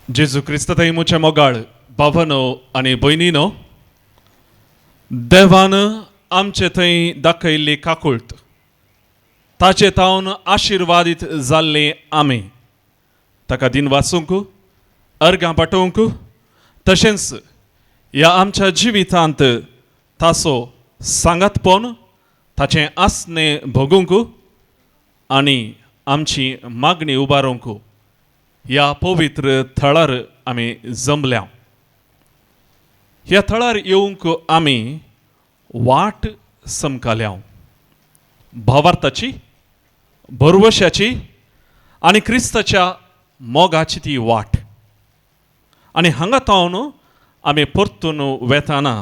जेजू क्रिस्त थंय म्हज्या मोगाळ भावनो आनी भयणीनो, देवान आमचे थंय दाखयल्ली काकुळट, ताचे तावन आशिर्वादीत जाल्ले आमी ताका दिन वाचूंक, अर्गां पाठोवंक, तशेंच ह्या आमच्या जिवितांत ताचो सांगातपण, ताचें आसणें भोगूंक आनी आमची मागणी उबारूंक ह्या पवित्र थळार आमी जमल्या. ह्या थळार येवंक आमी वाट समकाल्या, भावार्थाची, भरवशाची आनी क्रिस्ताच्या मोगाची ती वाट. आनी हांगा तावन आमी परतून वेताना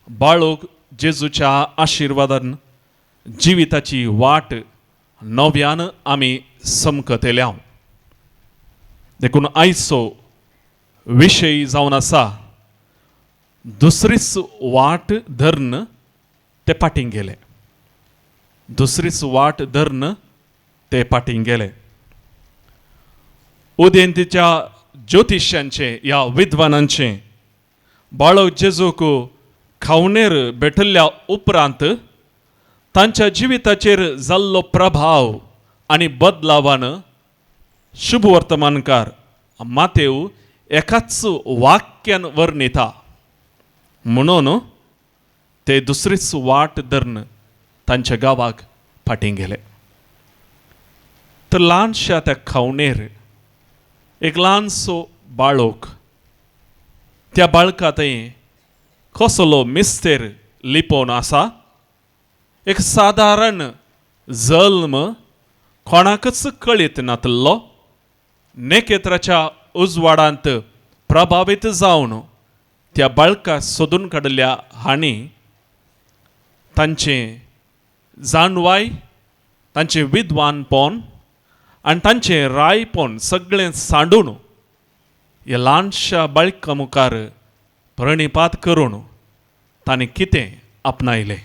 बाळूक जेजूच्या आशिर्वादान जिविताची वाट नव्यान आमी समकतल्या. देखून आयचो विशय जावन आसा, दुसरीच वाट धरून ते फाटीं गेले. दुसरीच वाट धरून ते फाटीं गेले. उदेंतीच्या ज्योतिश्यांचे ह्या विद्वानांचे बाळक जेजूक खावणेर भेटल्ल्या उपरांत तांच्या जिविताचेर जाल्लो प्रभाव आनी बदलावान शुभ वर्तमानकार मातेव एकाच वाक्यान वर्णिता, म्हणून ते दुसरीच वाट धरून तांच्या गांवाक फाटीं गेले. तर ल्हानश्या त्या खावणेर एक ल्हानसो बाळोक, त्या बाळका थंय कसलो मिस्तेर लिपोवन आसा. एक सादारण जल्म, कोणाकच कळीत नातलो, नेकेत्राच्या उजवाडांत प्रभावीत जावन त्या बाळका सोदून काडिल्ल्या हांणी तांचें जाणवाय, तांचें विद्वानपण आनी तांचें रायपण सगळें सांडून ह्या ल्हानशा बाळका मुखार प्रणिपात करून तांणी कितें आपणायलें,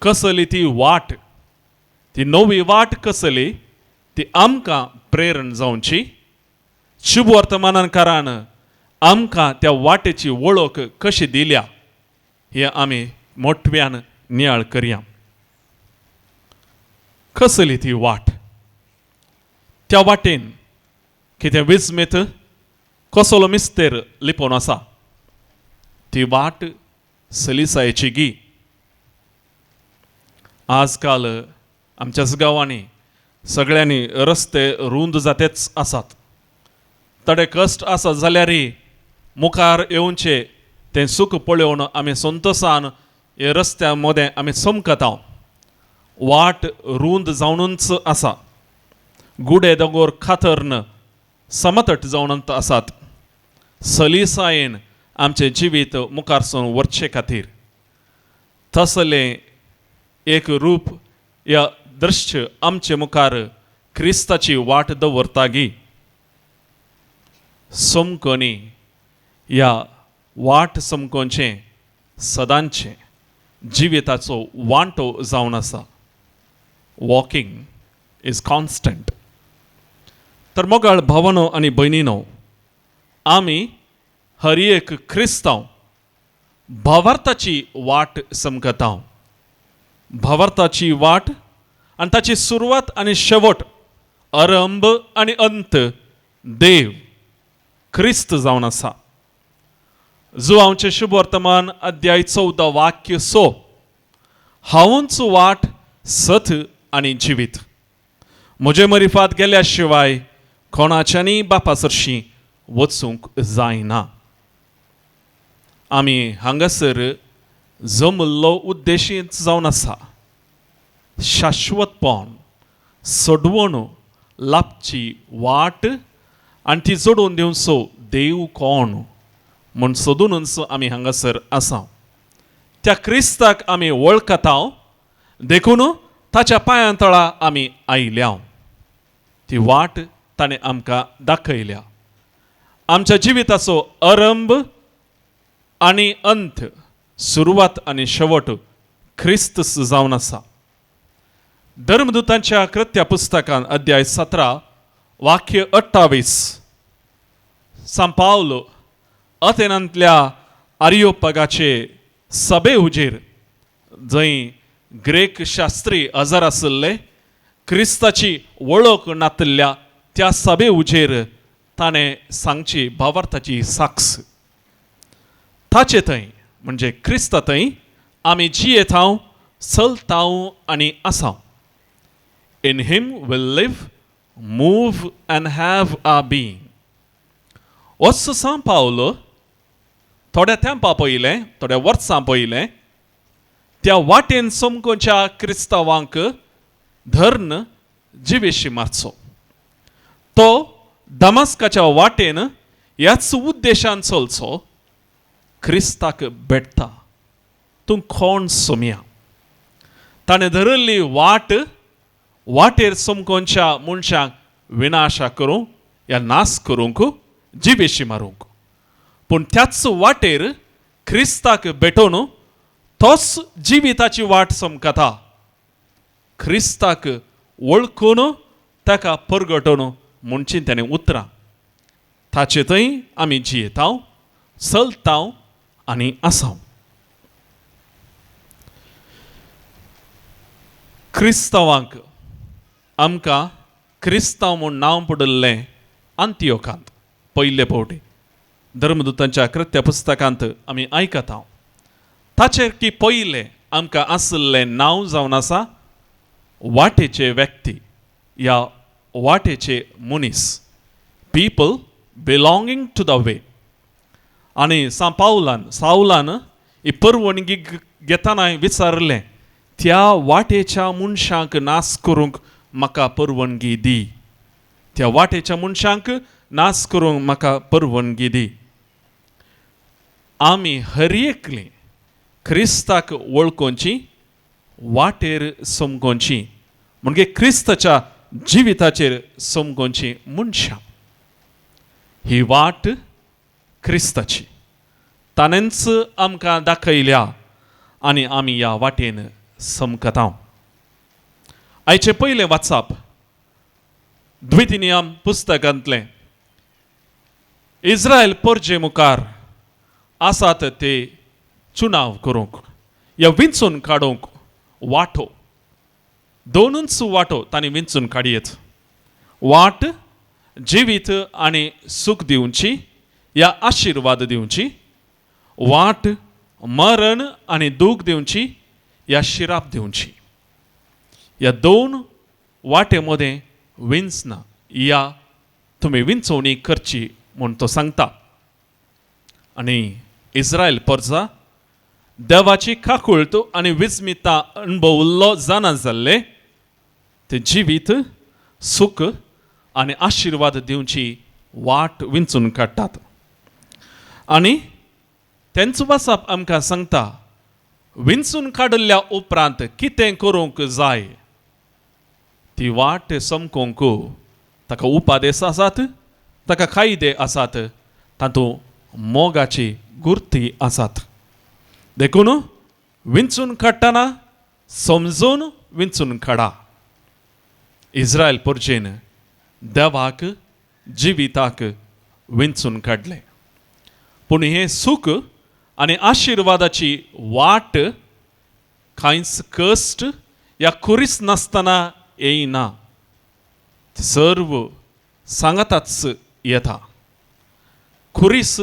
कसली ती वाट, ती नवी वाट कसली, ती आमकां प्रेरण जावची. शुभ वर्तमानकारान आमकां त्या वाटेची वळख कशी दिल्या हें आमी मोठव्यान नियाळ करया. कसली ती वाट, त्या वाटेन कितें विस्मीत कसलो मिस्तेर लिपोवन आसा, ती वाट सलिसायेची गी. आजकाल आमच्याच गांवांनी सगळ्यांनी रस्ते रूंद जातेच आसात. थोडे कश्ट आसत जाल्यारय मुखार येवचे तें सूख पळोवन आमी संतोसान हे रस्त्या मदें आमी चमकता. वाट रूंद जावनूच आसा, गुडे दोंगर खातर्न समतट जावन आसात. सलिसायेन आमचें जिवीत मुखार सून व्हरचे खातीर तसलें एक रूप या दृश्य आमचे मुखार क्रिस्ताची वाट दवरता गी. समकोनी ह्या वाट समकोनचें सदांचें जिविताचो वांटो जावन आसा. Walking is constant. तर मोगाळ भावनो आनी भयणीनो, आमी हर एक क्रिस्तांव भावार्थाची वाट समकता. भावार्थाची वाट आनी ताची सुरवात आनी शेवट, आरंभ आनी अंत देव क्रिस्त जावन आसा. जुवांवचें शुभ वर्तमान अध्याय 14 वाक्य 6, हांवूच वाट, सत आनी जिवीत, म्हजे मरिफात गेल्या शिवाय कोणाच्यानी बापा सरशीं वचूंक जायना. आमी हांगासर जमल्लो उद्देशीच जावन आसा शाश्वतपण सोडवण लाबची वाट आनी ती जोडून दिवचो देव कोण म्हूण सोदूनच आमी हांगासर आसा. त्या क्रिस्ताक आमी वळखता, देखून ताच्या पांयां तळा आमी आयल्या. ती वाट ताणें आमकां दाखयल्या. आमच्या जिविताचो आरंभ आनी अंत, सुरवात आनी शेवट क्रिस्त जावन आसा. धर्मदूतांच्या कृत्या पुस्तकान अध्याय 17 वाक्य 28. सांव पावल अथेनांतल्या आरियोपगाचे सभे हुजीर, जंय ग्रेक शास्त्री हजर आशिल्ले, क्रिस्ताची वळख नातिल्ल्या त्या सभे हुजीर ताणें सांगची भावार्थाची साक्ष. ताचे थंय म्हणजे क्रिस्ता थंय आमी जियेतांव, चलतांव आनी आसांव. In him we live, move and have our being. होच सांव पावल थोड्या तेंपा पयलें, थोड्या वर्सां पयलें त्या वाटेन समकोच्या क्रिस्तांवांक धर्न जिवेशी मारचो. तो दमास्काच्या वाटेन ह्याच उद्देशान चलचो. क्रिस्ताक भेटता, तूं कोण सोमया? ताणें धरिल्ली वाट, वाटेर समकोनच्या मनशांक विनाशा करूंक या नाश करूंक, जिवेशी मारूंक. पूण त्याच वाटेर क्रिस्ताक भेटोवन तोच जिविताची वाट समकता. क्रिस्ताक वळखून ताका परगटोवन म्हणची ताणें उतरां, ताचे थंय आमी जियेतांव, चलतांव आनी आसांव. क्रिस्तांवांक आमकां क्रिस्तांव म्हूण नांव पडिल्लें आंतियोकांत पयले फावटी, धर्मदुतांच्या कृत्य पुस्तकांत आमी आयकता. ताचेर की पयलें आमकां आशिल्लें नांव जावन आसा वाटेचे व्यक्ती या वाटेचे मनीस, people belonging to the way. आनी सांव पावलान, सावलान ही परवणगी घेतना विचारलें, त्या वाटेच्या मनशांक नाश करूंक म्हाका परवणगी दी, त्या वाटेच्या मनशांक नाश करूंक म्हाका परवणगी दी. आमी हर एकली क्रिस्ताक वळखोवची, वाटेर समकोवची, म्हणजे क्रिस्ताच्या जिविताचेर समकोवची मनशां. ही वाट क्रिस्ताची ताणेंच आमकां दाखयल्या आनी आमी ह्या वाटेन समकता. आयचें पयलें वाचप द्वितीनियम पुस्तकांतलें. इस्रायल परजे मुखार आसात ते चुनाव करूंक या विंचून काडूंक वाटो, दोनूच वाटो तांणी विंचून काडयेत. वाट जिवीत आनी सूख दिवची या आशिर्वाद दिवची, वाट मरण आनी दूख दिवची या शिराप दिवची. ह्या दोन वाटे मदें विंचना या तुमी विंचवणी करची म्हूण तो सांगता. आनी इस्रायल परजा देवाची काकुळट आनी विस्मिता अणभवल्लो जाणा जाल्ले ते जिवीत सूख आनी आशिर्वाद दिवची वाट विंचून काडटात. आनी तेंच वाचप आमकां सांगता, विंचून काडिल्ल्या उपरांत कितें करूंक जाय. ती वाट समकोंक ताका उपादेस आसात, ताका कायदे आसात, तातूंत मोगाची गुर्ती आसात. देखून विंचून काडटना समजून विंचून काडा. इस्रायल परजेन देवाक जिविताक विंचून काडलें, पूण हें सूख आनी आशिर्वादाची वाट कांयच कश्ट या खुरीस नासतना येयना, सर्व सांगाताच येता. खुरीस,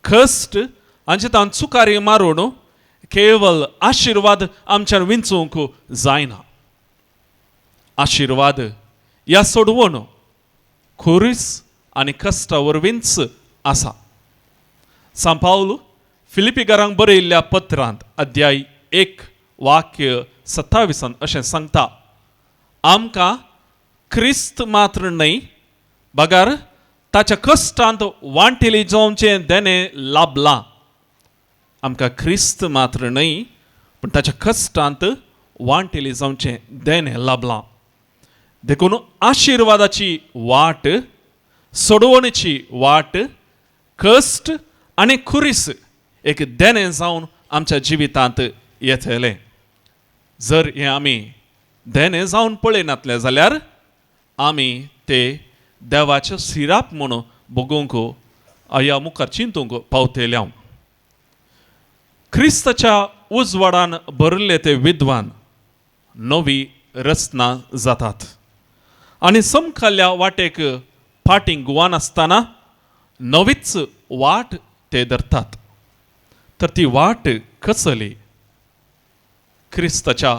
कश्ट हांचे तान चुकारी मारून केवल आशिर्वाद आमच्यान विंचूंक जायना. आशिर्वाद ह्या सोडवण खुरीस आनी कश्टा वरवींच आसा. सांव पावल फिलिपीकारांक बरयल्ल्या पत्रांत अध्याय 1 वाक्य 27 अशें सांगता, आमकां क्रिस्त मात्र न्हय बगर ताच्या कश्टांत वांटेली जावचें देणें लाबलां. आमकां क्रिस्त मात्र न्हय पूण ताच्या कश्टांत वांटेली जावचें देणें लाबलां. देखून आशिर्वादाची वाट, सोडवणेची वाट, कश्ट आनी खुरीस एक देणें जावन आमच्या जिवितांत येतलें. जर हें आमी देणें जावन पळयनातलें जाल्यार आमी ते देवाचे सिराप म्हणून भोगूंक ह्या मुखार चिंतूंक पावतले हांव. क्रिस्ताच्या उजवाडान भरिल्ले ते विद्वान नवी रचना जातात आनी समखाल्ल्या वाटेक फाटीं गुवानासतना नवीच वाट ते धरतात. तर ती वाट कसली? क्रिस्ताच्या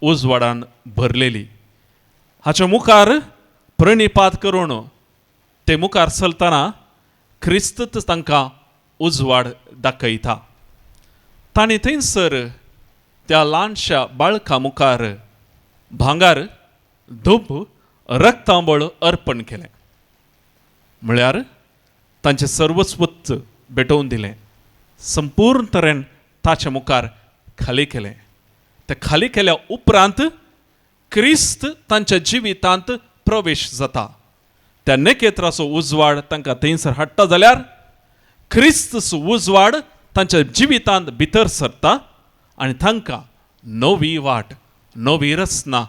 उजवाडान भरलेली. हाच्या मुखार प्रणिपात करून ते मुखार चलतना क्रिस्तच तांकां उजवाड दाखयता. तांणी थंयसर त्या ल्हानशा बाळका मुखार भांगर, धूप, रक्तांबळ अर्पण केलें, म्हळ्यार तांचें सर्वस्वत्व भेटोवन दिलें, संपूर्ण तरेन ताच्या मुखार खाली केलें. तें खाली केल्या उपरांत क्रिस्त तांच्या जिवितांत प्रवेश जाता. त्या नखेत्राचो उजवाड तांकां थंयसर हाडटा जाल्यार क्रिस्त उजवाड तांच्या जिवितांत भितर सरता आनी तांकां नवी वाट, नवी रचना,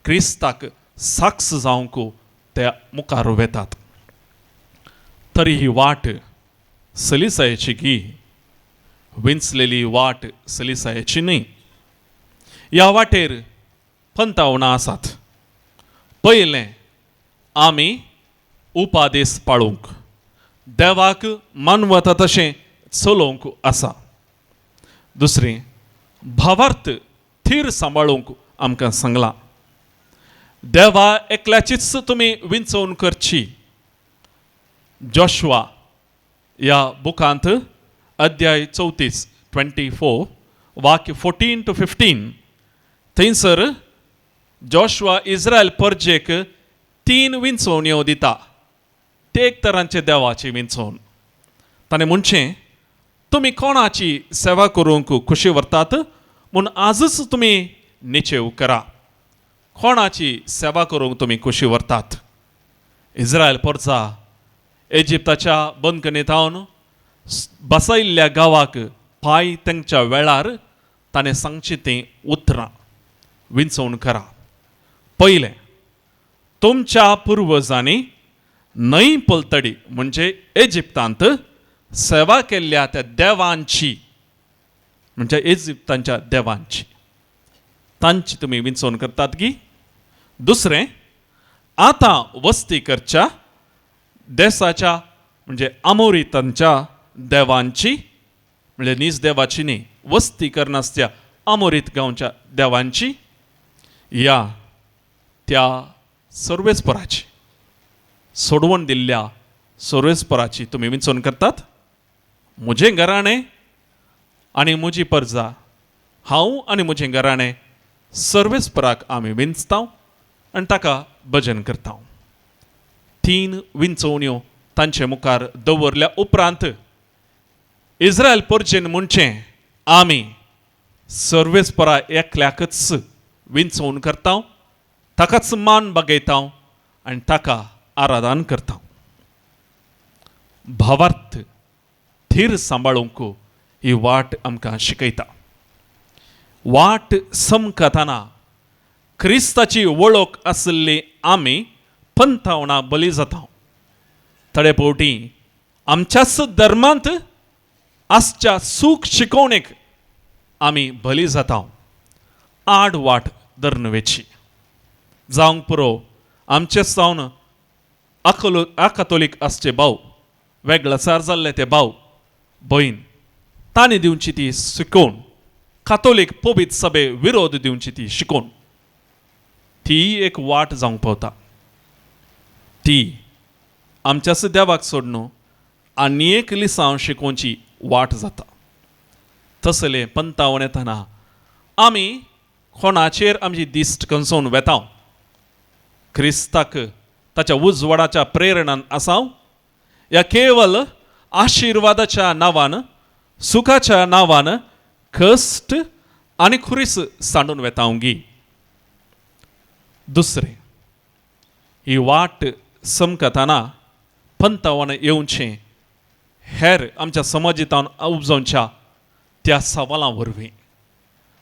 क्रिस्ताक साक्ष जावंक ते मुखार वेतात. तरी ही वाट सलिसायेची की विंचलेली वाट सलिसायेची न्हय. ह्या वाटेर पंतावणां आसात. पयलें, आमी उपादेस पाळूंक, देवाक मानवता तशें चलोवंक आसा. दुसरें, भावार्थ थीर सांबाळूंक आमकां सांगलां. देवा एकल्याचीच तुमी विंचवण करची. जोशवा ह्या बुकांत अध्याय 34, 24, वाक्य 14 टू 15, थंयसर जोशवा इस्रायल परजेक तीन विंचवण्यो दिता. ते एक तरांचे देवाची विंचवण. ताणें म्हणचें, तुमी कोणाची सेवा करूंक खुशी व्हरतात म्हूण आजच तुमी निचेव करा. कोणाची सेवा करूंक तुमी खुशी व्हरतात? इस्रायल परजा इजिप्ताच्या बंदखणींत बसयल्ल्या गांवाक पांय तेंच्या वेळार ताणें सांगची तीं उतरां, विंचवण करा. पयलें, तुमच्या पुर्वजांनी न्हंय पलतडी म्हणजे इजिप्तांत सेवा केल्ल्या त्या देवांची, म्हणजे इजिप्तांच्या देवांची, तांची तुमी विंचवण करतात की? दुसरें, आतां वस्ती करच्या देसाच्या म्हणजे आमोरितांच्या देवांची, म्हणजे नीज देवाची न्ही, वस्ती करनासत्या आमोरीत गांवच्या देवांची, या त्या सर्वेस्पराची, सोडवण दिल्ल्या सर्वेस्पराची तुमी विंचवण करतात? म्हजें घराणें आनी म्हजी परजा, हांव आनी म्हजें घराणें सर्वेस्पराक आमी विंचता आनी ताका भजन करता. तीन विंचवण्यो तांचे मुखार दवरल्या उपरांत इस्रायल परजेन म्हणचें, आमी सर्वेस्परा एकल्याकच विंचवण करता, ताकाच मान बागयता आनी ताका आराधन करता. भावार्थ थीर सांबाळूंक ही वाट आमकां शिकयता. वाट समकतना क्रिस्ताची वळख आशिल्ली आमी पंथावणां बली जाता. थोडे फावटी आमच्याच धर्मांत आसच्या सूख शिकोवणेक आमी बली जाता. आड वाट धरून वेची जावंक पुरो, आमचेच जावन अकलो आकातोलीक आसचे भाव, वेगळचार जाल्ले ते भाव भयण, तांणी दिवची ती शिकोवण, कातोलीक पवित्र सभे विरोध दिवची ती शिकोवण, ती एक वाट जावंक पावता. ती आमच्याच देवाक सोडून आनी एक लिसांव शिकोवची वाट जाता. तसले पंतावन येतना आमी कोणाचेर आमची दिश्ट कंसोवन वेता? क्रिस्ताक ताच्या उजवाडाच्या प्रेरणान आसाव या केवल आशिर्वादाच्या नांवान, सुखाच्या नांवान कश्ट आनी खुरीस सांडून वेता गी? दुसरें, ही वाट समकतना पंतावन येवचें हेर आमच्या समाजीतान उपजावच्या त्या सवालां वरवीं,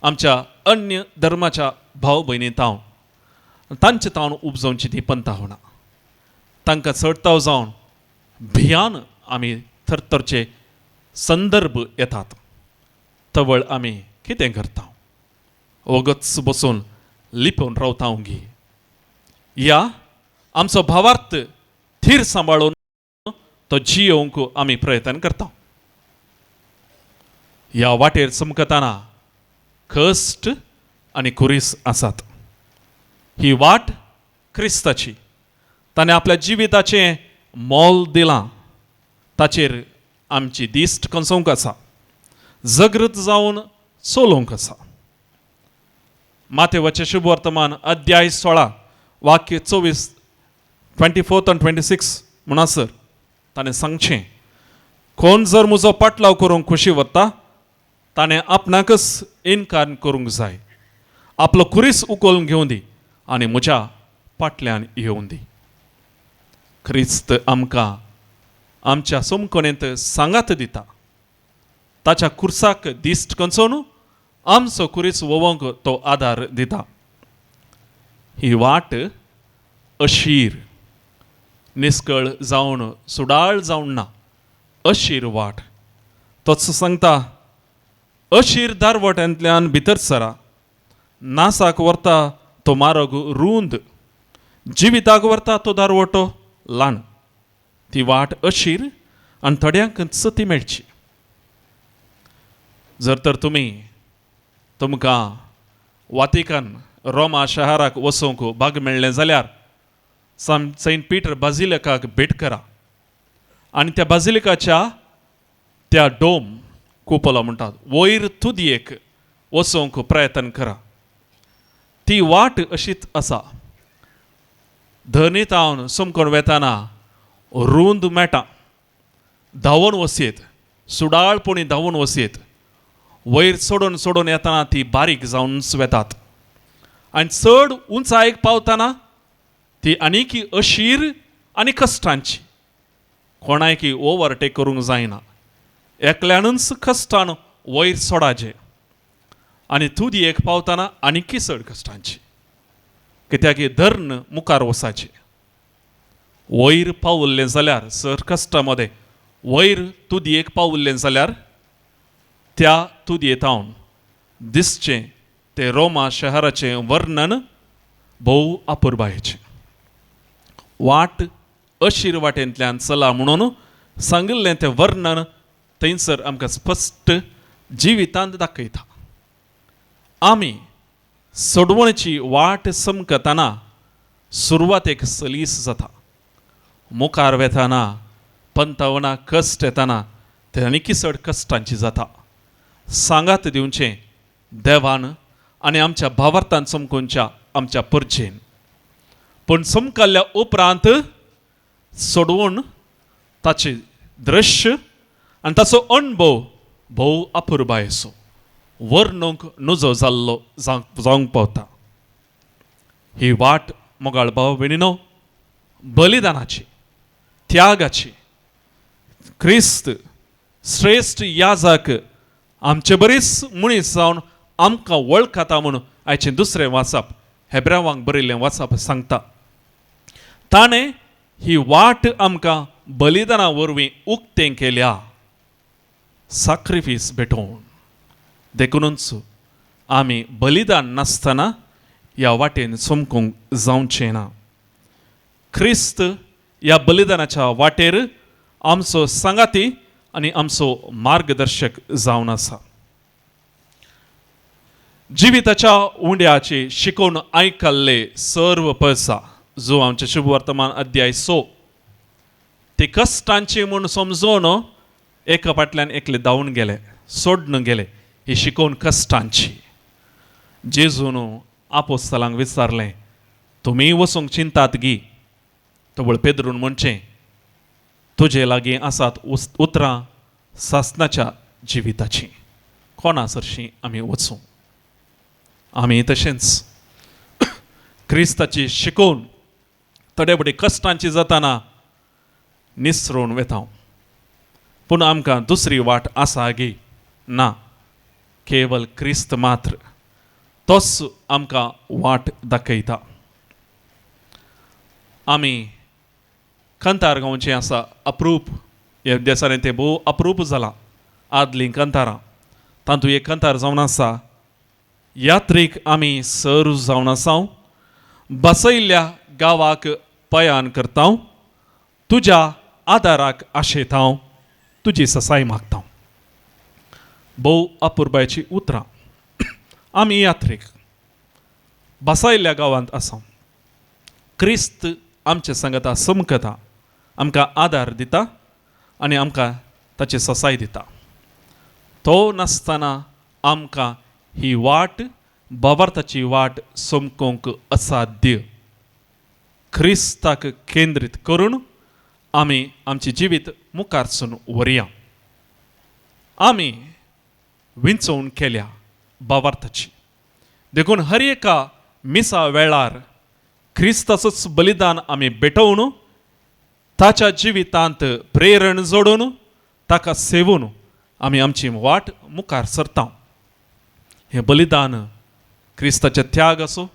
आमच्या अन्य धर्माच्या भाव भयणी तावन, तांचे तावन उपजावची ती पंतावणां, तांकां चडताव जावन भियान आमी थरथरचे संदर्भ येतात. तवळ आमी कितें करता? वगच बसून लिपोवन रावता गी या आमचो भावार्थ थीर सांबाळून तो जियोवंक आमी प्रयत्न करता? ह्या वाटेर चमकतना कश्ट आनी खुरीस आसात. ही वाट क्रिस्ताची. ताणें आपल्या जिविताचें मोल दिलां. ताचेर आमची दिश्ट खंचोवंक आसा, जगृत जावन चलोवंक आसा. मातेवाचें शुभ वर्तमान अध्याय 16 वाक्य 24, 24 आनी 26 म्हणसर ताणें सांगचें, कोण जर म्हजो पाटलाव करूंक खुशी वता, ताणें आपणाकच इनकार करूंक जाय, आपलो खुरीस उखलून घेवन दी आनी म्हज्या फाटल्यान येवन दी. क्रिस्त आमकां आमच्या सोमकोणेंत सांगात दिता. ताच्या खुर्साक दिश्ट खंचोवन आमचो खुरीस वोवंक तो आदार दिता. ही वाट अशीर, निस्कळ जावन सुडाळ जावन ना, अशीर वाट. तोच सांगता, अशीर दारवट्यांतल्यान भितर सरा. नासाक व्हरता तो मार्ग रूंद, जिविताक व्हरता तो दारवटो ल्हान. ती वाट अशीर आनी थोड्यांकच ती मेळची. जर तर तुमी तुमकां वातिकन रोमा शहराक वचूंक भाग मेळ्ळें जाल्यार साम सेंट पीटर बाजिलिकाक भेट करा आनी त्या बाजिलिकाच्या त्या डोम कुपला म्हणटात, वयर तुदयेक वचूंक प्रयत्न करा. ती वाट अशीच आसा. धरणी तावन समकोण वेताना रूंद मेळटा, धांवून वसयेत, सुडाळपणी धांवून वसयेत. वयर चडून चडून येतना ती बारीक जावनच वेतात आनी चड उंचायेक पावतना ती आनीकी अशीर आनी कश्टांची. कोणायकी ओवरटेक करूंक जायना. एकल्यानूच कश्टान वयर सोडाचें आनी तुदयेक पावतना आनीकी चड कश्टांची, कित्याक धर्ण मुखार वचाचें. वयर पावल्लें जाल्यार, चड कश्टा मदें वयर तुदयेक पावल्लें जाल्यार, त्या तुदयेतावन दिसचें तें रोमा शहराचें वर्णन भोव अपुरबायेचें. वाट अशीर वाटेंतल्यान चला म्हणून सांगिल्लें तें वर्णन थंयसर आमकां स्पश्ट जिवितांत दाखयता. आमी सोडवणेची वाट समकतना सुरवातेक सलीस जाता. मुखार वेताना पंतावना कश्ट येताना ते आनीकी चड कश्टांची जाता. सांगात दिवचें देवान आनी आमच्या भावार्थान चमकोवच्या आमच्या परजेन. पूण चमकल्ल्या उपरांत सोडवून ताचें दृश्य आनी ताचो अणभव भोव अपुरबायेचो, वर्णूंक नुजो जाल्लो जावंक पावता. ही वाट, मोगाळ भाव भयणीनो, बलिदानाची, त्यागाची. क्रिस्त श्रेश्ठ याजक आमचे बरीच मनीस जावन आमकां वळखता म्हूण आयचें दुसरें वाचप, हेब्रावांक बरयल्लें वाचप सांगता. ताणें ही वाट आमकां बलिदाना वरवीं उक्तें केल्या, साक्रिफीस भेटोवन. देखूनच आमी बलिदान नासतना ह्या वाटेन चमकूंक जावचें ना. क्रिस्त ह्या बलिदानाच्या वाटेर आमचो सांगाती आनी आमचो मार्गदर्शक जावन आसा. जिविताच्या उंड्याची शिकोवन आयकल्ले सर्व पळसा, जो आमचे शुभ वर्तमान अध्याय 6, ते कश्टांची म्हूण समजून एका फाटल्यान एकले धांवून गेले, सोडून गेले. ही शिकोवन कश्टांची. जेजून आपोस्तलांक विचारलें, तुमी वचूंक चिंतात गी? तवळ पेद्रून म्हणचें, तुजे लागीं आसात उतरां सासनाच्या जिविताचीं, कोणा सरशीं आमी वचूं? आमी तशेंच क्रिस्ताची शिकोवन थोडे फुडें कश्टांची जाताना निसरून वेता. पूण आमकां दुसरी वाट आसा गी? ना. केवल क्रिस्त मात्र, तोच आमकां वाट दाखयता. आमी कंतार गावचें आसा, अप्रूप ह्या देसांनी तें भोव अप्रूप जालां. आदलीं कांतारां तातूंत एक कांतार जावन आसा, यात्रीक आमी सर जावन आसाव, बसयल्ल्या गांवाक पयान करता, तुज्या आदाराक आशेतांव, तुजी ससाय मागता. भोव अपुरबायची उतरां. आमी यात्रीक बसायल्ल्या गांवांत आसा. क्रिस्त आमचे सांगता समकता, आमकां आदार दिता आनी आमकां ताची ससाय दिता. तो नासतना आमकां ही वाट, बाबार्थाची वाट समकोंक असाध्य. क्रिस्ताक केंद्रीत करून आमी आमचें जिवीत मुखारसून व्हरया. आमी विंचोवन केल्या बावार्थाची, देखून हर एका मिसा वेळार क्रिस्ताचोच बलिदान आमी भेटोवन, ताच्या जिवितांत प्रेरण जोडून, ताका सेवून आमी आमची वाट मुखार सरता. हें बलिदान क्रिस्ताचे त्याग असो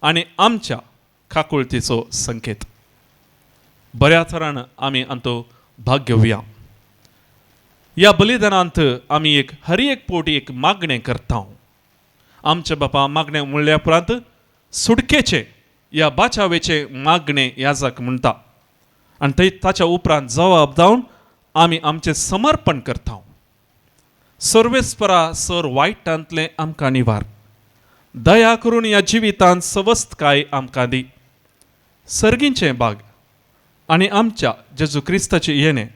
आनी आमच्या काकुळतीचो संकेत. बऱ्या थरान आमी हातूंत भाग घेवया. ह्या बलिदानांत आमी एक हर एक पोटी एक मागणें करता. आमच्या बापा मागणें म्हणल्या उपरांत सुटकेचें या बाचावेचें मागणें याजक म्हणटा आनी थंय ताच्या उपरांत जबाब जावन आमी आमचें समर्पण करता. सर्वेस्परा, सर वायटांतलें आमकां निवार, दया करून ह्या जिवितांत सवस्तकाय आमकां दी. सर्गींचें बाग आनी आमच्या जेजू क्रिस्ताचें येणें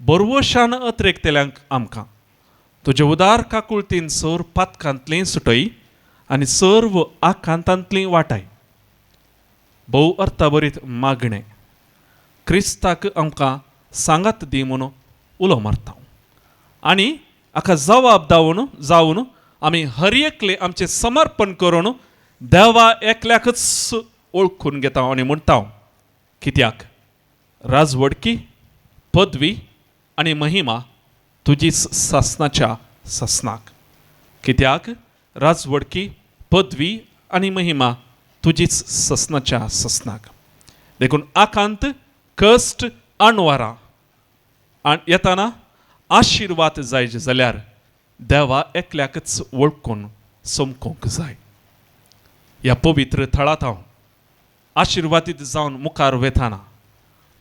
बरवशान अत्रेकतेल्यांक आमकां तुजे उदार काकुळतीन सर पातकांतलीं सुटय आनी सर्व आकांतांतलीं वाटाय. भोव अर्थाभरीत मागणें. क्रिस्ताक आमकां सांगात दी म्हणून उलो मारता आनी हाका जबाब दावन जावन आमी हर एकले आमचें समर्पण करून देवा एकल्याकच वळखून घेता आनी म्हणटा, कित्याक राजवडकी, पदवी आनी महिमा तुजीच सासनाच्या सासनाक. कित्याक राजवडकी, पदवी आनी महिमा तुजीच ससनाच्या ससनाक. देखून आकांत, कश्ट, अणवारां आनी येताना आशिर्वाद जाय जाल्यार देवा एकल्याकच वळखून समकोंक जाय. ह्या पवित्र थळांत हांव आशिर्वादीत जावन मुखार वेताना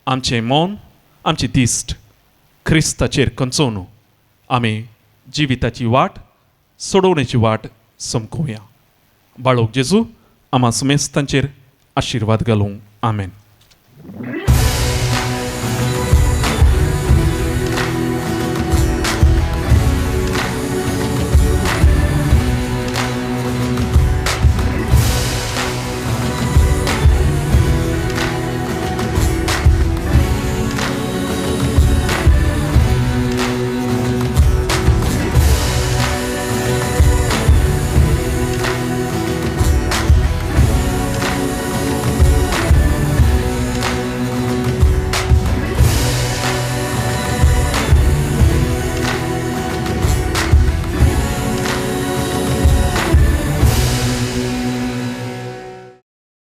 आमचें मन, आमची दिश्ट क्रिस्ताचेर खंचोवन आमी जिविताची वाट, सोडोवण्याची वाट समकोवया. बाळोक जेजू आमा समेस्तांचेर आशिर्वाद घालूं. आमेन.